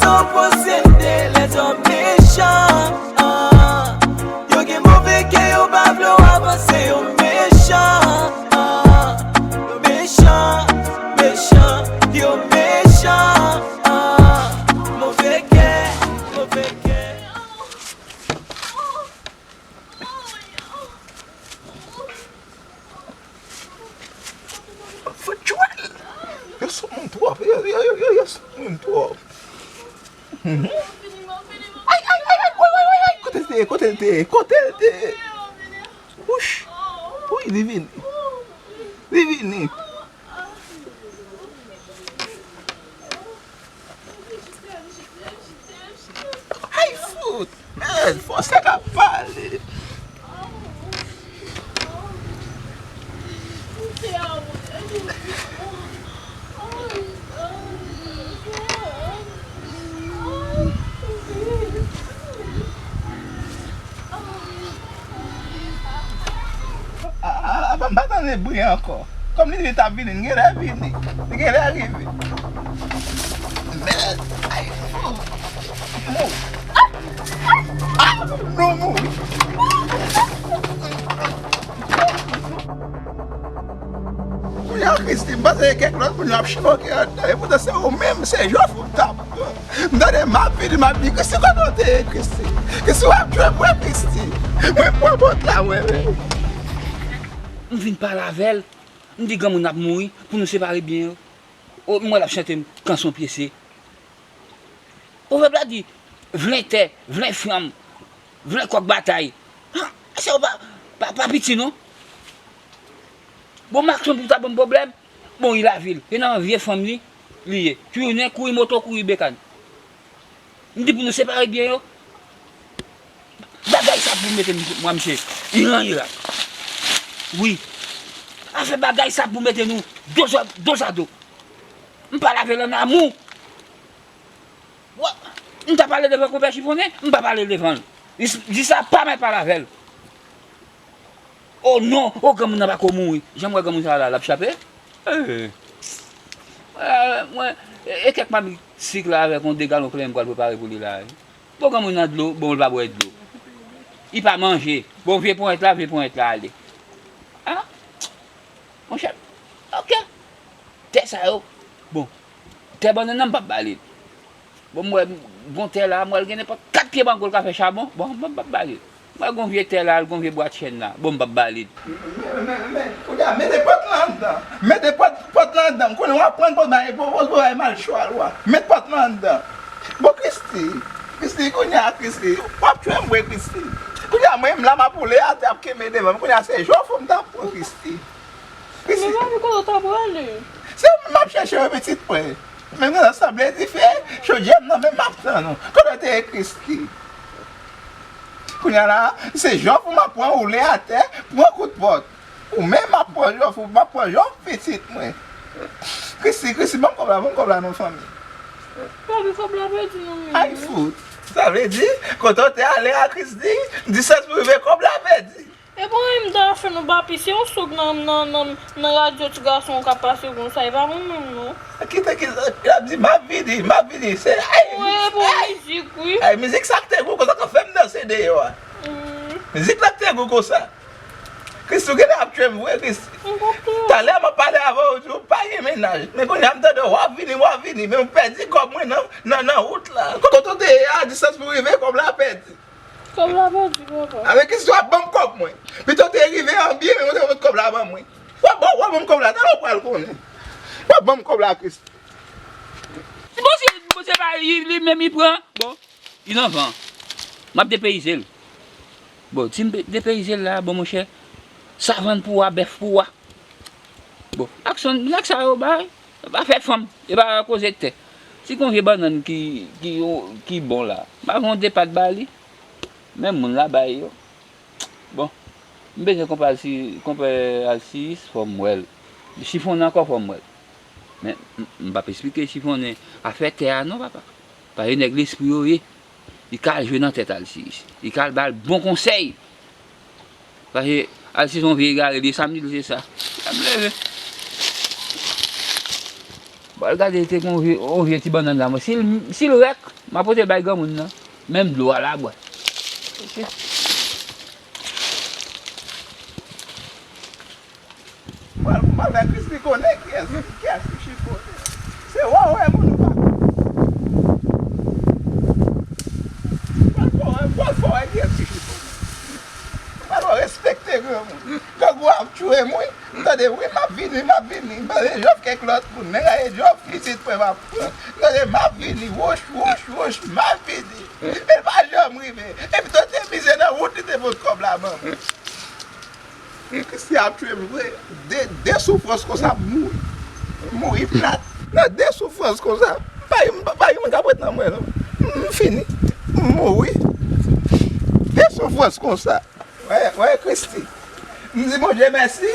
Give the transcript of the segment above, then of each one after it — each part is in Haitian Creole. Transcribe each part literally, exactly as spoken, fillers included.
Posede lèzòm mechan, ah. Yo gen move kè, yo pa vle w avanse, yo mechan, ah. Yo mechan, mechan, yo mechan, ah. Move kè, move kè. Fout jwèl! Yo soumoun twòp, yo, yo, yo, yo, yo soumoun twòp. Mhm. Ay, ay, ay, ay, woy, woy, woy, woy, kote l te ye, kote l te ye, kote l te ye? Wouch! Wi, li vini. Li vini. Ay, fout! Mèd, fò sa ka pale. A, a, a, m pa tande bri ankò. Kòm li di l t ap vini, li genlè vini. Li genlè rive. Mèd! Ay, oh. Mou. Ah, nou mouri. Kounye a, Christy, m panse gen kèk lòt moun yo ap choke anndan. Epoutan se ou menm, se Jòf ou t ap pran. M tande m ap vini, m ap di, Christy, kote w te ye, Christy? Christy, w ap jwe mwen, Christy. Mwen pran pòt la, mwen menm. M vin pale avè l. M di granmoun ap mouri, pou nou separe byen yo. O, m wè l ap chante m kanson pyese. Pwovèb la di, vle tè, vle fanm, vle kòk batay. Ha, sa yo pa, pa, pa piti non. Bon, Maxon pou ta ban m pwoblèm, bon, li lavil. Se nan vye fanm li, li ye. Tounen kouri moto, kouri bekàn. M di pou nou separe byen yo. Bagay sa pou mete nou, mwa, misye. Iran, Irak. Wi. Afè bagay sa pou mete nou dos a, dos a dos. M pale avè l an amou. Wa-, m ta pale devan konpè Chifonnen, m pa pale devan l. Di, di sa pa mèt pale avè l. O non, o granmoun nan pa ko mouri. Jan m wè granmoun sa la, l ap chape. Eh. Mwen, e, e kèk mabik sik la avèk yon de galon kleren m pral prepare pou li la. Bon, granmoun nan dlo, bon, l pa bwè dlo. Li pa manje. Bon, vye ponyèt la, vye ponyèt la ale. Ah, monchè, oke. Tè sa yo, bon, tè bannann nan m p ap ba li. Bon, m wè gon tè la, m wè l gen nenpòt kat pye mango l ka fè chabon. Bon, m p ap ba li. M wè gon vye tè la, gon vye bwat chèn la. Bon, m p ap ba li. Men, men, men, men, kounye a, mete pòt lan anndan. Mete pòt, pòt lan anndan. M konnen w ap pran pòt bay, pòt, pòt bay malchwa l wa. Met pòt lan anndan. Bon, Christy. Christy, kounye a, Christy. W ap tchwe m vre, Christy. Kounye a, mwen menm la, m ap woule atè, ap kenbe devan m. Kounye a, se Jòf ou m t ap pran, Christy. Christy. Men papi, kote w ta prale? Se ou menm m ap chèche wi, pitit mwen. Men nan sanble dife, chodyè m nan men m ap tann ou. Kote w te ye, Christy? Kounye a la, se Jòf ou m ap pran woule atè, pran kout pòt. Ou menm m ap pran Jòf, ou m ap pran Jòf, pitit mwen. Christy, Christy, ban m kòb la, ban m kòb la non, fanmi. Papi, kòb la pèdi non, men. Ay, fout. Sa vle di, kote w te ale a, Christy, distans pou rive kòb la pèdi. E bon, e m ta fè nou papi, se yon soug nan, nan, nan, nan radyo ti gason k ap pase konsa, e pa mwen menm non. Kite, kite, l ap di, "M ap vini, m ap vini." Se, ay, wi, e bon, ay, mizik, wi. Ay, mizik sa k te gou konsa k ap fè m danse deyò a. Mm. Mizik la k te gou konsa. Christy, ou genlè ap tchwe m vre, Christy. M p ap tchwe w. Talè m ap pale avè w, ou di w pa gen mennaj. Men kounye a m tande w ap vini, w ap vini. Men m pèdi kòb mwen nan, nan, nan wout la. Kote w te ye a, distans pou rive, kòb la pèdi. Kòb la pèdi, papa. Avèk istwa, ban m kòb mwen. Pito w te rive an byen, men w te mete kòb la ban mwen. W ap ban, w ap ban m kòb la, talè w pral konnen. W ap ban m kòb la, Christy. Bon, si, bon, se pa li, li menm li pran. Bon, li nan van. M ap depeyize l. Bon, si m pe-, depeyize l la, bon, monchè, savann pou wa, bèf pou wa. Bon, aksyon, nèg sa yo bay, pa fè fanm, e pa koze tè. Si gon vye bannann ki, ki, ki bon la, m pa gen yon de pat ba li, men moun la bay yo. Bon, m bezwen konpè Alsi-, konpè Alsis, fò m wè l. Chifonnen ankò, fò m wè l. Men, m, m p ap esplike Chifonnen afè tè a non, papa. Paske nèg lespri yo ye. Li ka al jwe nan tèt Alsis. Li ka al ba l bon konsèy. Paske Alsis se yon vye egare, li samdi l se sa. Sa m leve. Bon, al gade, te gen yon vye, yon vye ti bannann la. Mwen, si l, si l rèk, M a pote l bay granmoun nan. Menm dlo a l a bwè. Mwen, mwen fè Christie konnen kiyès, kiyès ki chifone. Se wè, wè, moun ou pa konnen. Pral fò, pral fò, wè kiyès ki chifone. Pral fò, respekte granmoun. Grangou ap tchwe m, wi. M tande, wi, m ap vini, m ap vini. M tande, Jòf kèk lòt moun. Men gade, Jòf, pitit mwen, m ap pran. M tande, m ap vini, woch, woch, woch, m ap vini. Men l pa janm rive. Epi, tande, mizè nan wout, li te pot kòb la ban mwen. Christie ap tchwe m vre. De, de soufrans konsa m mouri. M mouri plat. Nan de soufrans konsa. Pa gen, pa gen moun k ap ret nan mwen non. M fini. M mouri. De soufrans konsa. Wè, wè Christie. M di Bondye mèsi.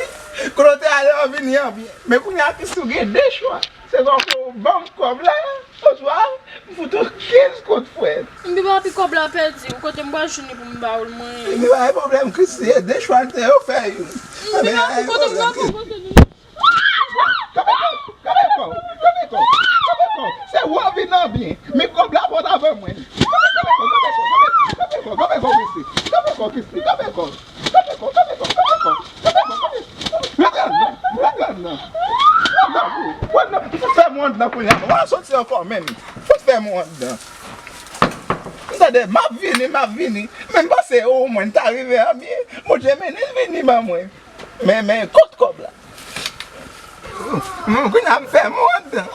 Kote w te ale w vini an byen. Men kounye a Christie ou gen de chwa. Se swa w ban m kòb la, oswa m fout ou kenz kout fwèt. M pi papi kòb la pèdi, ou kote m pral jwenn li pou m ba ou l mwen. Li pa gen pwoblèm, Christie, de chwa l te yo fè youn. M pi papi kote m pral pran kòb la. Kanpe kò, kanpe kò, kanpe kò, kanpe kò. Se ou anvi nan byen, men kòb la pa t avè mwen. Kanpe kò, kanpe kò, kanpe kò, kanpe kò, Christie. Kanpe kò, Christie, kanpe kò. Kanpe kò, kanpe kò, kanpe kò, kanpe kò, kanpe kò. Rantre anndan, rantre anndan. Rantre anndan, fout fè mwen anndan kounye a. W a soti ankò menm. Fout fè mwen anndan. M tande, m ap vini, m ap vini. Men m panse o mwen ta rive an byen. Bondye mennen l vini ban mwen. Men, men, kot kòb la? Kounye a m fè mwen anndan.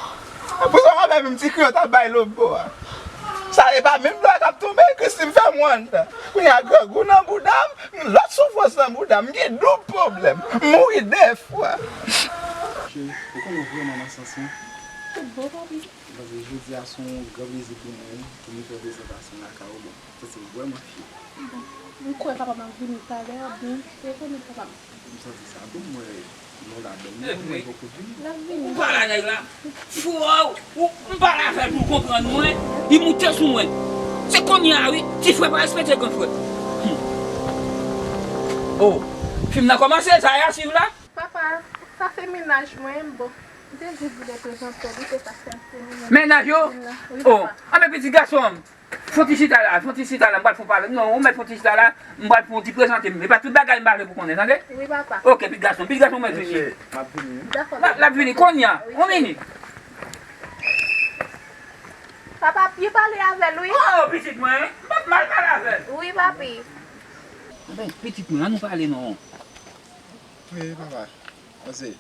Pou sa w ap fè menm ti kriyo t ap bay lòt bò a. Sa e pa menm dlo a k ap tonbe, Christie m fè mwen anndan. Kounye a grangou nan bouda m, lòt soufrans nan bouda m, m gen doub pwoblèm. M mouri de fwa. Cheri, ou konnen w vrèman nan sans mwen. Tout bon, papi. Paske jodi a se yon gran plezi pou mwen, pou m fè prezantasyon lakay ou. Bon, m santi m vrèman fyè. Bon, m kwè papa m ap vini talè, byen, e konnen papa m. M santi sa tou, m wè nou ladan. M konnen l poko vini. L ap vini. Ou pale a nèg la. Fou, ou, m pale avè l pou l konprann mwen, li moute sou mwen. Se kounye a wi, ti frè pa respekte gran frè. Hmm. Oh, fim nan kòmanse, sa y a swiv la? Papa, sa se mennaj mwen, bon. M te jis vle prezante w li, se sa k fè m te mennen. Mennaj ou? Wi, papa. Oh, anben pitit gason m. Fon ti chita la, fon ti chita la, m pral fon pale. Non, ou mèt fon ti chita la, m pral fon ti prezante m. E pa tout bagay m pa vle pou konnen, tande? Wi, papa. Ok, pitit gason, pitit gason mwen vini. Mesye, m ap vini. Dakò, papa. L ap vini kounye a. Wi, cheri. On minit. Papa, byen pale avè l, wi. Oh, pitit mwen, m p ap mal pale avè l. Wi, papi. Anben, pitit mwen, ann nou pale non. Wi, papa. Paske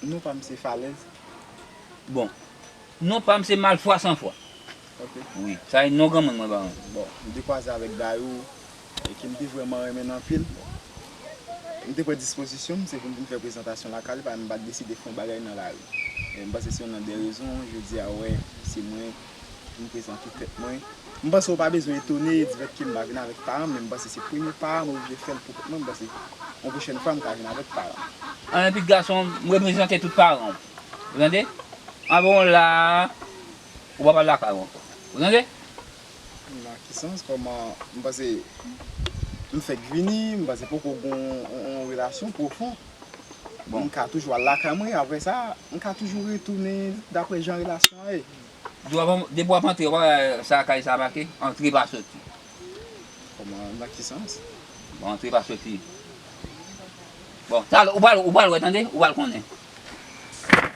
non pa m se Falèz. Bon, non pa m se Malfwa Sanfwa. Ok. Wi, sa e non granmoun mwen ba mwen. Bon, m te kwaze avèk Dayou, e ke m te vrèman renmen l anpil. M te pran dispozisyon m, se pou m vin fè prezantasyon lakay li, paske m pa t deside fè yon bagay nan lari. E m panse se youn nan de rezon, jodi a, w wè, se mwen, pou m prezante tèt mwen. M panse w pa bezwen etone di fèt ke m pa vin avèk paran m, men m panse se premye pa a, m oblije fè l pou kont mwen, m panse yon pwochèn fwa m ka vin avèk paran m. Anben, pitit gason m, m reprezante tout paran w. Ou tande? Anben, w la, ou pa pral lakay ou ankò. Ou tande? Nan ki sans? Kòman? M panse m fèk vini, m panse poko gen yon, yon, yon relasyon pwofon. Bon. M ka toujou al lakay mwen, apre sa, m ka toujou retounen daprè jan relasyon an ye. Depi w ap, depi w ap antre, w pa wè sa kay sa make? Antre pa soti. Kòman, nan ki sans? Bon, antre pa soti. Bon, talè, ou pral, ou pral wè, tande? Ou pral konnen.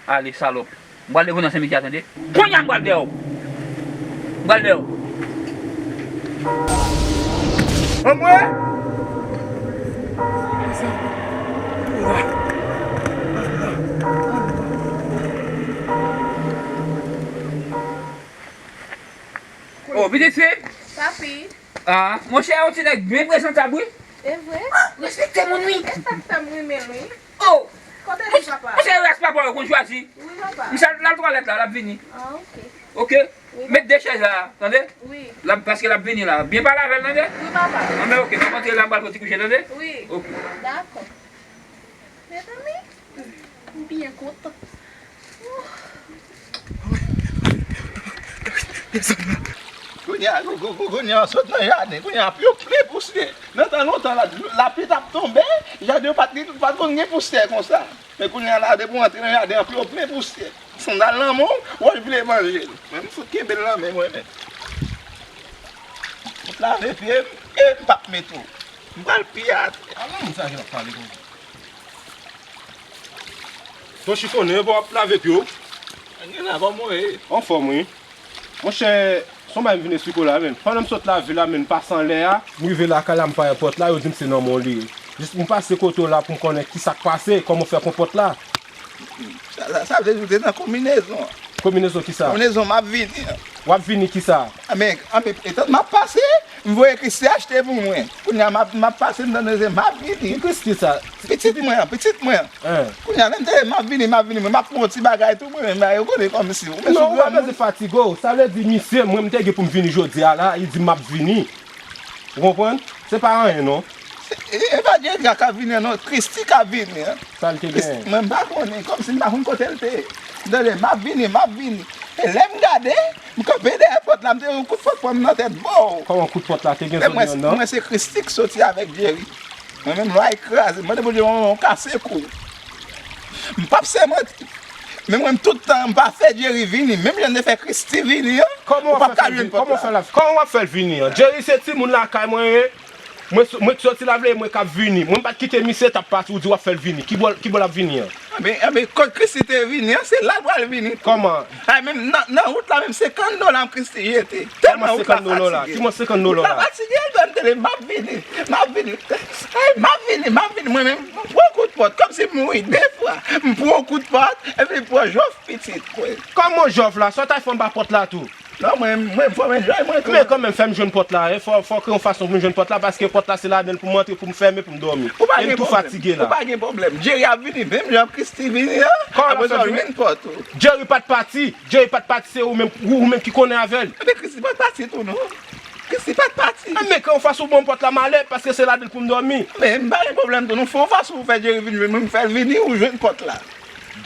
Ale, salòp. M pral depoze w nan sentimèt la, tande? Kounye a m pral dèyè w. M pral dèyè w. Anmwe! Oh, pitit fi! Papi. Ah, monchè, yon ti nèg byen prezantab, wi. E vre? Respekte moun, wi. E sa k fè m renmen l, wi. Oh! Kote li, papa? Monchè, rès papa yo konn chwazi. Wi, papa. Misye al twalèt la, l ap vini. Ah, ok. Ok? Wi, papa. Met de chèz la, tande? Wi. L ap, paske l ap vini la. Byen pale avè l, tande? Wi, papa. Anben, ok, m ap antre la, m pral fè ti kouche, tande? Wi. Ok. Dakò. Mezanmi, m byen kontan. Kounye a, kou-, kou-, kou-, kounye a, sot nan jaden, kounye a, pyo plen pousyè. Nan tan lontan, la, lapli t ap tonbe, jaden yo pa t, pa t konn gen pousyè konsa. Men kounye a, la, depi w antre nan jaden an, pyo plen pousyè. Sandal nan men w, wòch vle manje l. Men m fout kenbe l nan men mwen menm. Lave pye m, e m p ap met ou. M pral piye atè. Ala moun sa ki ap pale konsa. Ton chifonnen, epa w ap lave pye w? Gen la, kòman w ye? Anfòm, wi. Monchè, se yon bagay m vin esplike w la, menn. Pandan m sot lavil la, menn, m pase anlè a, m rive lakay la, m frape pòt la, yo di m se nan men w li ye. Jis m pase kote w la pou m konnen kisa k pase, kòman w fè konpòt la. Sa, sa, sa vle di w te nan konbinezon an. Konbinezon kisa? Konbinezon m ap vini an. W ap vini kisa? Anben, anben, etan m ap pase, m voye Christy achte pou mwen. Kounye a m ap, m ap pase, m tande se m ap vini. Ki Christy sa? Pitit mwen an, pitit mwen an. Hein. Kounye a, lè m tande m ap vini, m ap vini, mwen, m ap pran yon ti bagay tou, mwen menm, yo konnen kòmsi, ou men non, ou pa bezwen fatige w. Sa vle di, misye, mwen, m te gen pou m vini jodi a la, li di m ap vini. Ou konprann? Se pa anyen, non. Se, e, e pa Jerry k ap vini an, non. Christy k ap vini an. Sa l te gen? Christy, mwen, m pa konnen. Kòmsi m pa konn kote l te ye. M tande, m ap vini, m ap vini. E lè m gade, m kanpe dèyè pòt la, m te yon kout pòt pran m nan tèt. Bow! Kòman kout pòt la? Te gen zòn nan, non? Mwen, se Christy k soti avèk Jerry. Mwen menm, lwa e kraze. M mande Bondye, mwen, mwen kase kou. M p ap sèmante. Men mwen, tout tan m pa fè Jerry vini, menm jan m te fè Christy vini an, ou p ap ka jwenn pòt la. Kòman w ap fè l vini an? Jerry se timoun lakay mwen ye. Mwen, mwen t soti la vle, mwen k ap vini. Mwen m pa t kite misye t ap pati, ou di w ap fè l vini. Ki bò, ki bò l ap vini an? Anben, anben, kot Christy te vini an, se la l pral vini tou. Kòman? Ay, menm nan, nan wout la, menm senkant dola m Christy jete. Tèlman wout la fatige. Kòman senkant dola? Ki mòn senkant dola? Wout la fatige, m tande, m ap vini, m ap vini. Ay, m ap vini, m ap vini. Mwen menm, m pran kout pòt, kòmsi m mouri de fwa. M pran kout pòt, epi m pran jòf pitit mwen. Kòman jòf la? Sa w t al fè anba pòt la tou? Non, mwen, mwen, fò mwen jwenn, mwen tou. Men kanmenm, fè m jwenn pòt la. E fò, fò kreye yon fason pou m jwenn pòt la, paske pòt la se ladan l pou m antre, pou m fèmen, pou m dòmi. E m tou fatige la. Ou pa gen pwoblèm. Jerry ap vini, menm jan Christy vini an. Kòman l ap fè vini? Apre sa, w jwenn pòt ou. Jerry pa t pati. Jerry pa t pati, se ou menm, ou, ou menm ki konnen avè l. Ebyen, Christy pa t pati tou, non. Christy pa t pati. Enben, kreye yon fason pou ban m pòt la, m ale, paske se ladan l pou m dòmi. Men, m pa gen pwoblèm tou, non. Fè yon fason pou fè Jerry vin jwenn mwen, m fè l vini, ou jwenn pòt la.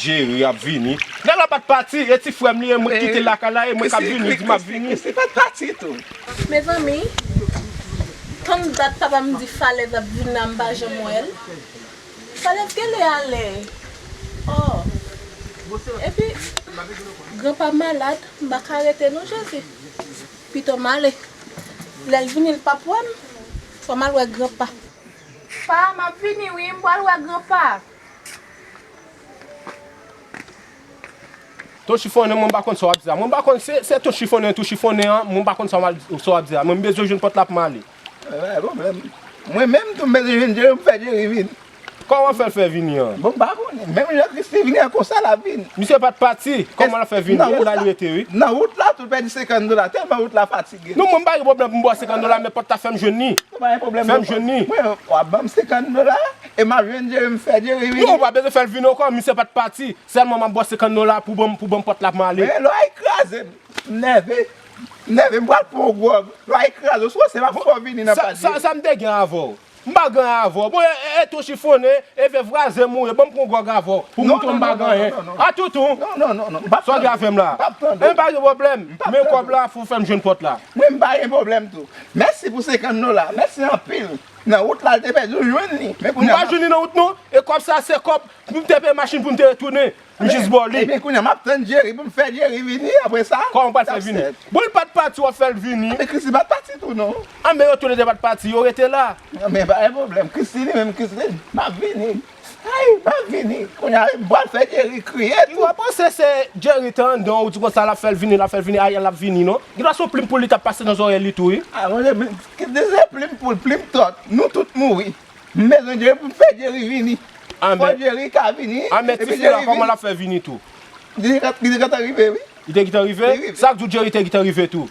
Jerry ap vini. Nèg la pa t pati, e ti frè m li ye, mwen kite l lakay la, e mwen k ap vini, li di m ap vini. Christy pa t pati tou. Mezanmi, tann dat papa m di Falèz ap vin la, m pa janm wè l. Falèz genlè ale. Oh. Epi, granpa malad, m pa ka rete non, Jezi. Pito m ale. Lè l vini, l p ap wè m. Fò m al wè granpa. Pa, m ap vini wi, m pral wè granpa. Ton chifonnen, mwen m pa konn sa w ap di a. Mwen m pa konn se, se ton chifonnen, tou chifonnen an, mwen m pa konn sa w ap, sa w ap di a. Mwen m bezwen jwenn pòt la pou m ale. Pa gen pwoblèm. Mwen menm tou m bezwen jwenn Jerry, m fè Jerry vini. Kòman w ap fè l fè vini an? Bon, m pa konnen. Menm jan Christy vini an, konsa l ap vini. Misye pa t pati. Kòman l ap fè vini? E la l rete, wi. Nan wout la, tou pèdi senkant dola. Tèlman wout la fatige. Non, mwen m pa gen pwoblèm pou m ba w senkant dola, men pòt la fè m jwenn li. Ou pa gen pwoblèm. Fè m jwenn li. Mwen, w ap ban m senkant dola, e m ap jwenn Jerry, m fè Jerry vini. Non, ou pa bezwen fè l vini ankò, misye pa t pati. Sèlman m ap ba w senkant dola pou ban m, pou ban m pòt la pou m ale. Men lwa e kraze m. M nève. M nève, m pral pran yon gwòg. Lwa e kraze w, si w se m ap fè w vini nan pati. Sa, sa m te gen avè w? M pa gen anyen avè w. Bon, e, e, e ton chifonnen, e vye vwazen m ou ye, ban m pran yon gwòg avè w. Pou moutre w m pa gen anyen. A toutou. Non, non, non, non, m p ap tann. Sa w gen avè m la? M p ap tann. E pa gen pwoblèm. Men kòb la, fò w fè m jwenn pòt la. Mwen, m pa gen pwoblèm tou. Mèsi pou senkant dola. Mèsi anpil. Nan wout la, l te pèdi, ou jwenn li. Men kounye a, m pa jwenn li nan wout non. E kòb sa, se kòb pou m te peye machin pou m te retounen. M jis ba w li. Ebyen, kounye a, m ap tann Jerry pou m fè Jerry vini, apre sa. Kòman w pral fè vini? Bon, li pa t pati, w ap fè l vini. Anben, Christy pa t pati tou, non. Anben, yo toulède pa t pati, yo rete la. Anben, pa gen pwoblèm. Christy li menm, Christy, m ap vini. Ay, m ap vini. Kounye a, m pral fè Jerry kriye tou. Ou panse se Jerry t anndan, ou di konsa, l ap fè l vini, l ap fè l vini, ay, l ap vini, non. Gen dwa se yon plim poul li t ap pase nan zòrèy li tou, wi. A, monchè, men, ki se plim poul, plim tòt. Nou tout mouri. M bezwen Jerry pou m fè Jerry vini. Fò Jerry ka vini. A, men ti fi a, kòman l ap fè vini tou? Li te, li te gentan rive, wi. Li te gentan rive? Li rive. Sa k di w Jerry te gentan rive tou?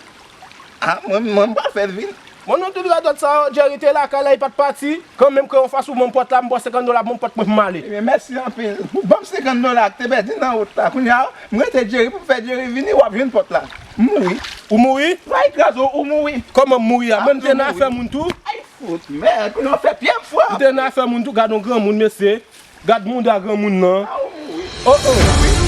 A, mwen, mwen, m pral fè l vini. Bon, nou tout radòt sa, Jerry te lakay la, li pa t pati. Kanmenm, kreye yon fason pou ban m pòt la, m ba w senkant dola, ban m pòt mwen pou m ale. Ebyen, mèsi anpil. Ou ban m senkant dola k te pèdi nan wout la. Kounye a, m rete Jerry pou m fè Jerry vini, w ap jwenn pòt la. M mouri. Ou mouri? Lwa e kraze w, ou mouri. Kòman m mouri a? Mwen, m te nan afè moun tou. Fout mèd, kounye a w fè pye m fwa. M te nan afè moun tou, gad yon granmoun, mesye. Gad mouda granmoun nan. Oh, oh.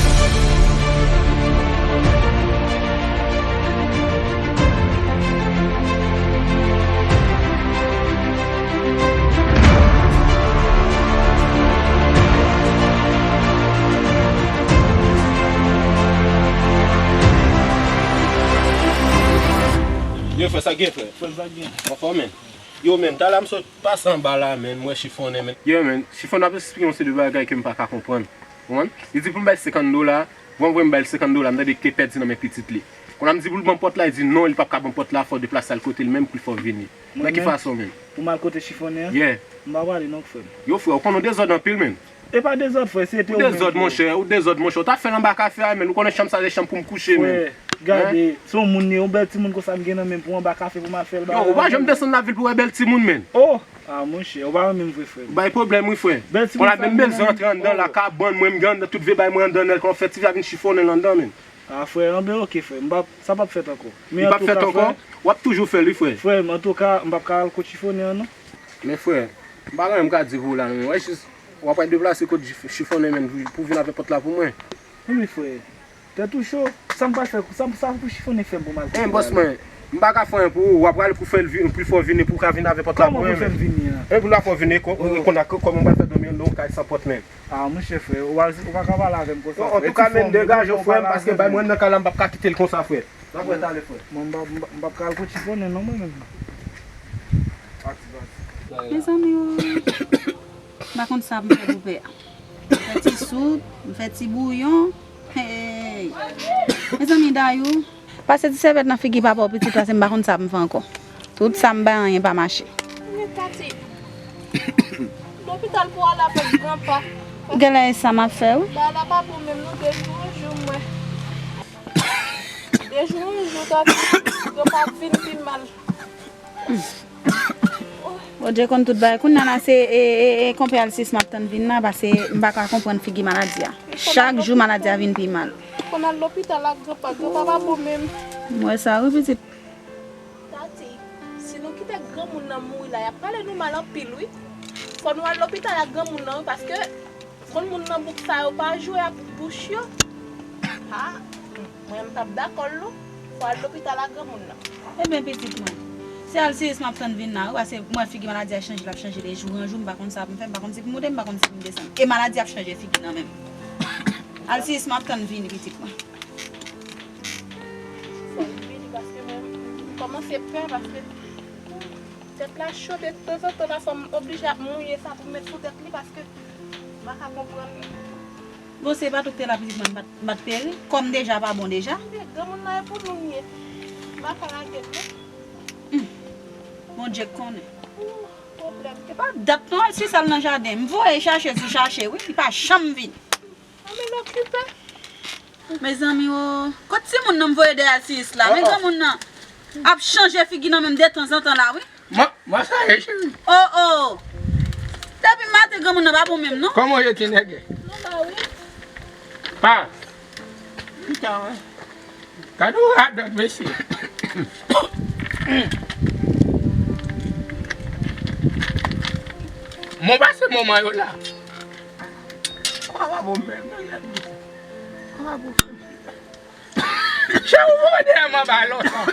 Yo, frè, sa gen, frè? Frè, sa gen. Anfòm, men. Yo, men, talè m sot pase anba la, men, m wè chifonnen, men. Yo, men, chifonnen ap esplike yon seri de bagay ke m pa ka konprann. Konprann? Li di pou m bay l senkant dola, bon, vre m bay l senkant dola, m tande ke pèdi nan men pitit li. Kounye a m di pou l ban m pòt la, li di non, li p ap ka ban m pòt la, fò w deplase al kote l menm pou l fè w vini. Nan ki fason, men? Pou m al kote chifonnen an? Yeah. M pa prale non, frè m. Yo, frè, ou konn ou dezòd anpil, men. E pa dezòd, frè, se te ou menm, frè. Ou dezòd, monchè, ou dezòd, monchè. Ou ta fè l anba kafe a, men. Ou konnen chanm sa se chanm pou m kouche, men. Frè, gade, se yon moun li ye, yon bèl timoun konsa m gen nan men m pou anba kafe pou m al fè l bagay. Yo, ou pa janm desann lavil pou wè bèl timoun, men. Oh! Ah, monchè, ou pa renmen m vre, frè. Ou bay pwoblèm, wi, frè. Bèl timoun sa m gen nan men m. Kounye a menm bezwen antre anndan la, kabann mwen, m gen anndan, tout vye bagay mwen anndan, lè l konn fè ti vye a vin chifonnen l anndan, men. Ah, frè, anben, oke, frè. M p ap, sa p ap fèt ankò. Li p ap fèt ankò? W ap toujou fè l, wi, frè. Frè, antouka, m p ap ka al kot chifonnen an, non. Men, frè, m pa gen anyen m ka di pou ou la, non, men. W ap jis, w ap pral deplase kot chifonnen, men, pou, pou vin avè pòt la pou mwen. Wi, frè. Tèt ou cho. Sa m pral fè, sa, sa pou chifonnen fè m pou m al kote l la? Bòs mwen, m pa ka fè anyen pou ou, w ap pral pou fè l vin, pou l fè w vini, pou w ka vin avè pòt la pou mwen, men. Kòman pou fè m vini an? E pou l ap fè w vini, ko-, konn a, kòman w pral fè dòmi anndan yon kay san pòt, men. Ah, monchè, frè, ou pa, ou pa ka pale avè m konsa, frè. Antouka, men, degaje w, frè m, paske bay mwen nan kay la, m p ap ka kite l konsa, frè. N ap wè talè, frè. Mwen, m p ap, m p ap, m p ap ka al kot chifonnen, non, mwen menm. Mezanmi, o. M pa konn sa pou m fè pou pè a. M fè ti soup, m fè ti bouyon. Hey! Mezanmi, Dayou. Pase ti sèvyèt nan figi papa w pitit, paske m pa konn sa pou m fè ankò. Tout sa m bay anyen pa mache. Men Tati, lopital pou ale avèk granpa. Genlè e sa m ap fè, wi. Bagay la pa bon menm non, de jou an jou, mwen. De jou an jou, Tati, granpa ap vin pi mal. Bondye konn tout bagay. Kounye a la se, e, e, e, konpè Alsis m ap tann vin la, paske m pa ka konprann figi maladi a. Chak jou maladi a vin pi mal. Konn al lopital ak granpa, granpa pa bon menm. M wè sa, wi, pitit. Tati, si nou kite granmoun nan mouri la, y ap pale nou mal anpil, wi. Fò nou al lopital ak granmoun nan, wi, paske granmoun nan bouk sa yo pa jwe ak bouch yo. Ha, mwen m p ap dakò l non. Fò al lopital ak granmoun nan. Ebyen, pitit mwen, se Alsis m ap tann vin la, wi, paske m wè figi maladi a chanje, l ap chanje de jou an jou, m pa konn sa pou m fè, m pa konn si pou m monte, m pa konn si pou m desann. E maladi ap chanje figi nan men m. Alsis m ap tann vini, pitit mwen. Fò l vini, paske mwen, m kòmanse pè, paske tèt la cho, de tanzantan la, fò m oblije ap mouye sa pou m met sou tèt li, paske m pa ka konprann. Bon, se pa tou te la pitit mwen, m pa t, m pa t peri. Kò m deja pa bon deja. Men granmoun nan e pou nou l ye. M pa ka lage l non. Hum. Bondye k konnen. Ooh, pwoblèm. E pa dat non, Alsis al nan jaden. M voye chache sou chache, wi. Li pa janm vini. Ann men okipe. Mezanmi, o. Kot timoun nan m voye dèyè Alsis la? Men granmoun nan ap chanje figi nan men m de tanzantan la, wi. Mwen, mwen sa ye, cheri. Oh, oh. Depi maten, granmoun nan pa bon menm, non. Kòman w ye, ti nèg? Anba, wi. Pa. Pita, wi. Gade yon radòt, mesye. Mwen pase moman yo la. Kò a pa bon menm, non, gade. Kò a pa bon menm. Chè ou voye dèyè m anba lontan.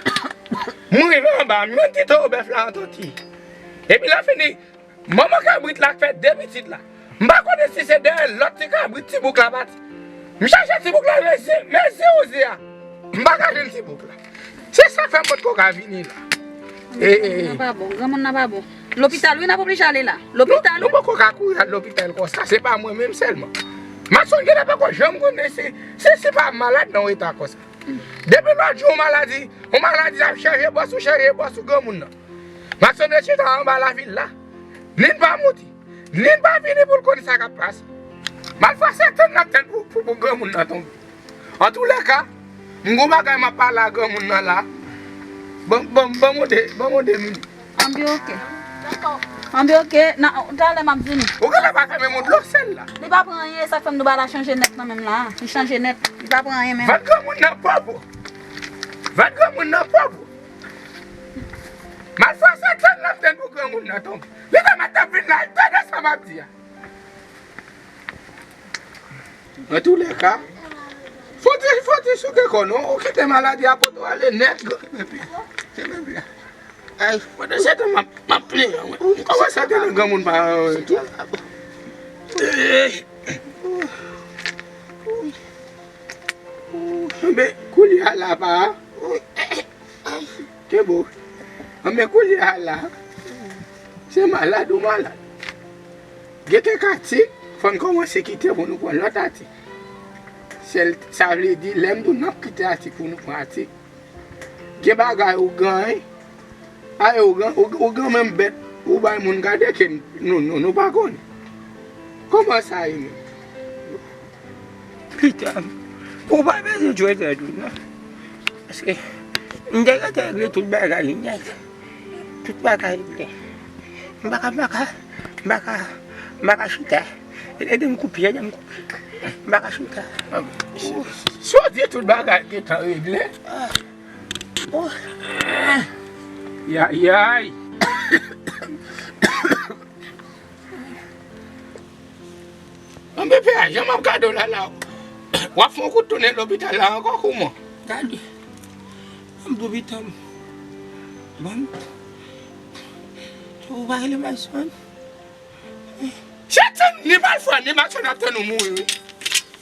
M rive anba, m jwenn ti towo bèf la antoti. Epi lè fini, manman kabrit la k fè de pitit la. M pa konnen si se dèyè lòt ti kabrit ti bouk la pati. M chache ti bouk la, men ze, men ze ou ze a. M pa ka jwenn ti bouk la. Se sa k fè m potko ka vini la. E, e, e. Granmoun nan pa bon, granmoun nan pa bon. Lopital, wi, n ap oblije ale la. Lopital. Nou, nou poko ka kouri al lopital konsa, se pa mwen menm sèlman. Mason genlè poko janm konnen si, si, si pa malad nan yon eta konsa. Depi lòt jou, yon maladi, yon maladi ap chanje bòs ou, chanje bòs ou granmoun nan. Mason rete chita anba lavil la. Ni l pa monte, ni l pa vini pou l konn sa k ap pase. Malfwa se tann n ap tann pou, pou, pou granmoun nan tonbe. Antoulèka, m gon bagay m ap pale a granmoun nan la. Ban, ban, ban m de, ban m de minit. Anben oke. Anben oke, nan, talè m ap vini. Ou genlè pa fè menm yon dlo sèl la. Li pa pran anyen, sa k fè m nou ba la chanje nèt nan men m la. Li chanje nèt, li pa pran anyen menm. Vant granmoun nan pòp. Vant granmoun nan pòp. Malfwa se tann n ap tann pou granmoun nan tonbe. Li te mèt ap vin la, li tande sa m ap di a. Antoulèka, fò w te, fò w te souke kò w non, ou kite maladi a pote w ale nèt. Kenbe pye a, kenbe pye a. Ay, pandan se tan m ap, m ap plenyen, mwen. M kòmanse tande granmoun pa tou. Men, koulye a la pa. Te bon. Anben kounye a la, se malad ou malad. Gen kèk atik, fò n kòmanse kite pou nou pran lòt atik. Se, sa vle di, lè m di w n ap kite atik pou nou pran atik, gen bagay ou ganyen, a, ou gan-, ou, ou gen menm bèt, ou bay moun gade ke nou, nou, nou pa konnen. Kòman sa ye menm? Pitit, ou pa bezwen jwe tèt ou non. Paske m te gentan regle tout bagay nèt. Tout bagay regle. M pa ka, m pa ka, m pa ka, m pa ka chita. Ede m koupe, ede m koupe. M pa ka chita. Si w di tout bagay gentan regle. Yayay. Anben pè a, jan m ap gade w la la, w ap fè yon kout tounen lopital la ankò kouman? Gade, m lopital. Bon, ou pa rele Mayson? Se tann ni Malfwa ni Mayson ap tann ou mouri wi.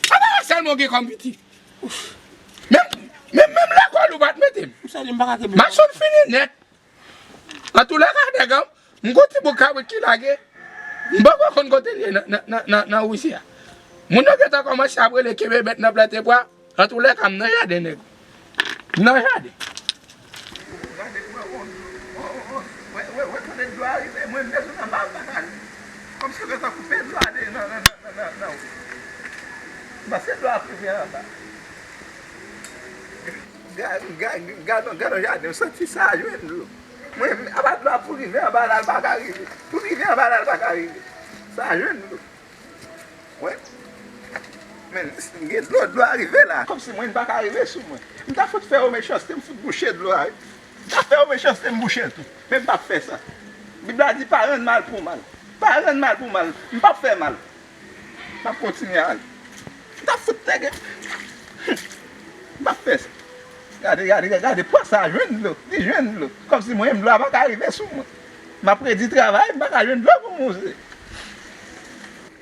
Apa sèlman w gen kòm pitit? Menm, menm, menm lekòl ou pa t mete m. Mayson fini nèt. Antoulèka nèg an, m gon ti bout kabrit ki lage. M poko konn kote l ye nan, nan, nan, nan, nan Wousi a. Moun yo gentan kòmanse ap rele kenbe bèt nan plante pwa. Antoulèka m nan jaden nèg. M nan jaden. Gade mwen on, on, on, on, wè, wè, wè kote dlo a rive, mwen m bezwen anba m pa ka rive. Kòmsi yo gentan koupe dlo a de nan, nan, nan, nan, nan, nan wout. Paske dlo a ap rive anba. Ga-, ga-, gadon, gadon jaden, m santi sa a jwenn dlo. Mwen, apa dlo a pou rive anba la, l pa ka rive. Pou rive anba la, l pa ka rive. Sa a jwenn dlo. Mwen, men, gen dlo, dlo a rive la. Kòmsi mwen, m pa ka rive sou mwen. M ta fout fè yo mechanste, m fout bouche dlo a, wi. M ta fè yo mechanste, m bouche l tou. Men m p ap fè sa. Bib la di, pa rann mal pou mal. Pa rann mal pou mal. M p ap fè mal. M ap kontinye ale. M ta fout nèg. M p ap fè sa. Gade, gade, gade, pwa sa a jwenn dlo. Li jwenn dlo. Kòmsi mwen menm dlo a pa ka rive sou mwen. M ap redi travay, m pa ka jwenn dlo pou m wouze.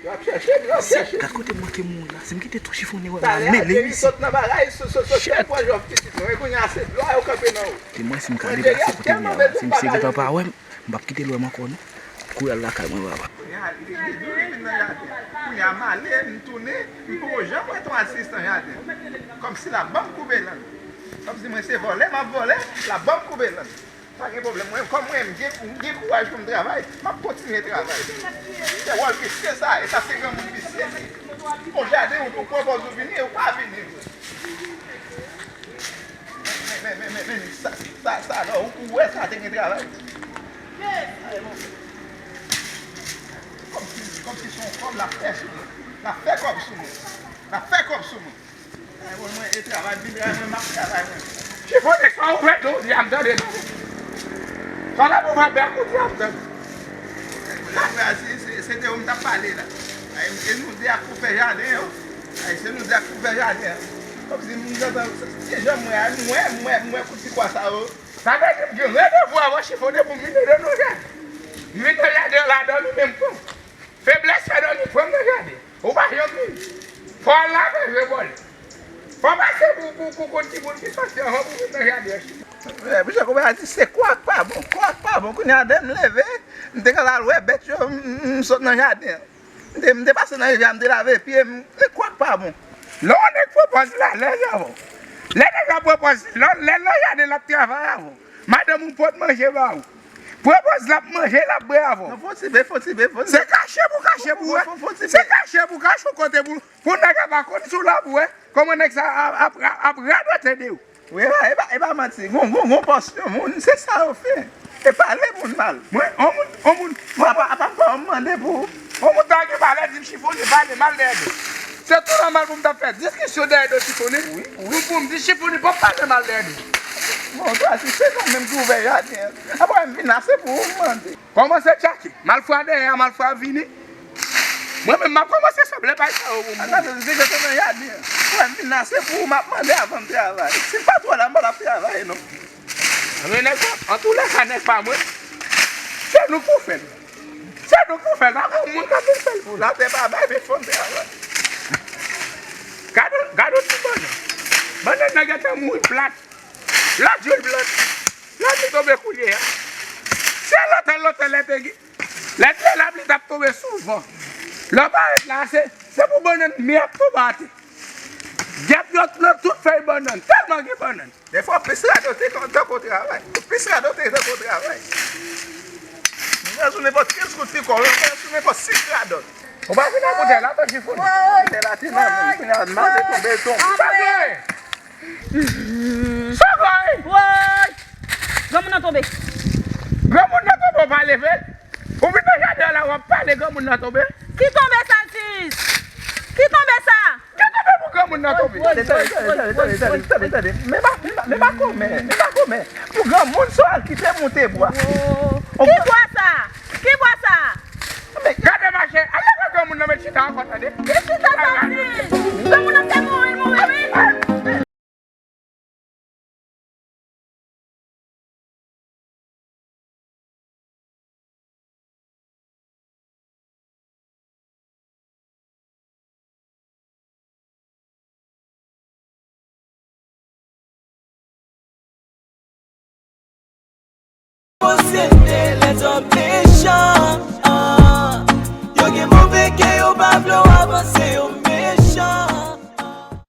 Yo ap chèche, yo ap chèche. Gad kote m manke mouri la. Si m kite tou chifonnen wè m ap mele isi. Sot nan bagay, sot, sot, sot, sot, pran jòf pitit mwen. E kounye a se dlo a yo kanpe nan ou. Di mwen si m ka deplase kote m ye a la. Si misye gentan pa wè m. M p ap kite l wè m ankò non. Kouri al lakay mwen papa. Kounye a, li, li, li vin nan jaden. Kounye a, m ale, m tounen, m poko janm wè yon asistan jaden. Kòmsi l ap ban m koube lang. Kòmsi mwen se vòlè, m ap vòlè, l ap ban m koube lang. Pa gen pwoblèm, mwen, kòm mwen, m gen, m gen kouraj pou m travay, m ap kontinye travay. Se wòl visye sa, e sa se granmoun visye li. Yon jaden ou, ou pran pòz ou vini, ou pa vini vre. Men, men, men, men, men, sa, sa, sa, non, ou, ou wè sa te gen travay. Ay, bon. Kòmsi, kòmsi se yon kòb l ap fè sou mwen. L ap fè kòb sou mwen. L ap fè kòb sou mwen. Ay, bon, mwen, e travay, vin travay, mwen, m ap travay, mwen. Chifonnen, sa ou fè tou, di a m tande, tande. Sa la pou fè bèk ou di a m tande. Lè frè a, se, se, se de ou m t ap pale la. Ay, e nou de ak pou fè jaden yo. Ay, se nou de ak pou fè jaden an. Kòmsi m gentan, se, se jan m wè a, m wè, m wè, m wè kout ti bwa sa yo. Sa vle di m gen randevou avè w chifonnen pou m vin ede w nan jaden. M vin nan jaden an la dòmi men m pran. Feblès fè dòmi pran m nan jaden. Ou pa janm vini. Fò w al lave vre vòlè. Fò w pase pou, pou, pou kout ti boul ki soti anvan pou vin nan jaden an. Monchè, kounya di se kwa k pa bon, kwa k pa bon. Kounye a, dèyè m leve, m te ka al wè bèt yo, m, m, m sot nan jaden an. M te, m te pase nan rivyè a, m te lave pye m, e kwa k pa bon. Lè yon nèg pran pòz li alèz avè w. Lè nèg la pran pòz li, lè, lè l nan jaden l ap travay avè w. Madanm ou pot manje ba ou. Pran pòz l ap manje, l ap bwè avè w. Non, fon ti pe, fon ti pe, fon ti pe. Se kache pou kache pou wè. Fon, fon, fon ti pe. Se kache pou kache yon kote pou, pou nèg la pa konn si w la pou wè. Kòman nèg sa ap, ap, ap, ap radote de ou? Wi, e pa, e pa, e pa manti. Gon, gon, gon pòs yon moun, se sa yo fè. E pale moun mal. Mwen, on moun, on moun. Mwen, apa, apa, apa m mande pou. On moun ta gen valè di m chifonnen pale mal dèyè do. Se tou nòmal pou m ta fè diskisyon dèyè do chifonnen. Wi, wi. Pou, pou m di chifonnen pa pale mal dèyè do. Bon, dwa si se nou menm ki ouvè jaden an. Apa m vin la, se pou ou m mande. Kòmanse tchake. Malfwa dèyè a, malfwa vini. Mwen menm, m ap kòmanse sanble bay sa yo pou mwen. Atò, se te nan jaden an. Mwen vin la, se pou ou m ap mande avan m travay. Si m pa twò la, m pa t ap travay, non. Anben, nèg pa, antoulèka, nèg pa mwen. Se nou k pou fè l. Se nou k pou fè l. Pa gen moun k ap vin fè l pou nou. Latè pa bay, men fò n travay. Gade, gade yon ti bannann. Bannann nan gentan mouri plat. Lòt jou l plante. Lòt jou tonbe koulye a. Se lontan, lontan lè te gen. Lè te lapli t ap tonbe souvan. Lè w parèt la, se, se pou bannann mè ap tonbe atè. Gèp yo nan tout fèy bannann, tèlman gen bannann. Defwa plis radòt te tankou travay. Plis radòt te tankou travay. Mwen sou nenpòt kenz kout ti kò, mwen sou nenpòt sis radòt. Ou pa vin nan boutèy la, tanki founi. Boutèy la te nan men, kounye a, mal te tonbe, l tonbe. Sa vre! Sa vre! Woy! Granmoun nan tonbe. Granmoun nan tonbe, ou pa leve l? Ou vin nan jaden an la, w ap pale, granmoun nan tonbe. Ki tonbe sa, Sis? Ki tonbe sa? Ki tonbe pou granmoun nan tonbe? Tande, tande, tande, tande, tande, tande, tande. Men pa, men pa, men pa kòmè, men pa kòmè. Pou granmoun sa w al kite monte bwa. Ki bwa sa? Ki bwa sa? Men gade mache, ale wè granmoun nan met chita ankò, tande. Ki chita sa, Sis? Granmoun nan te mouri, l mouri, wi. Posede lèzòm mechan, yo gen move kè, yo pa vle w avanse, yo mechan.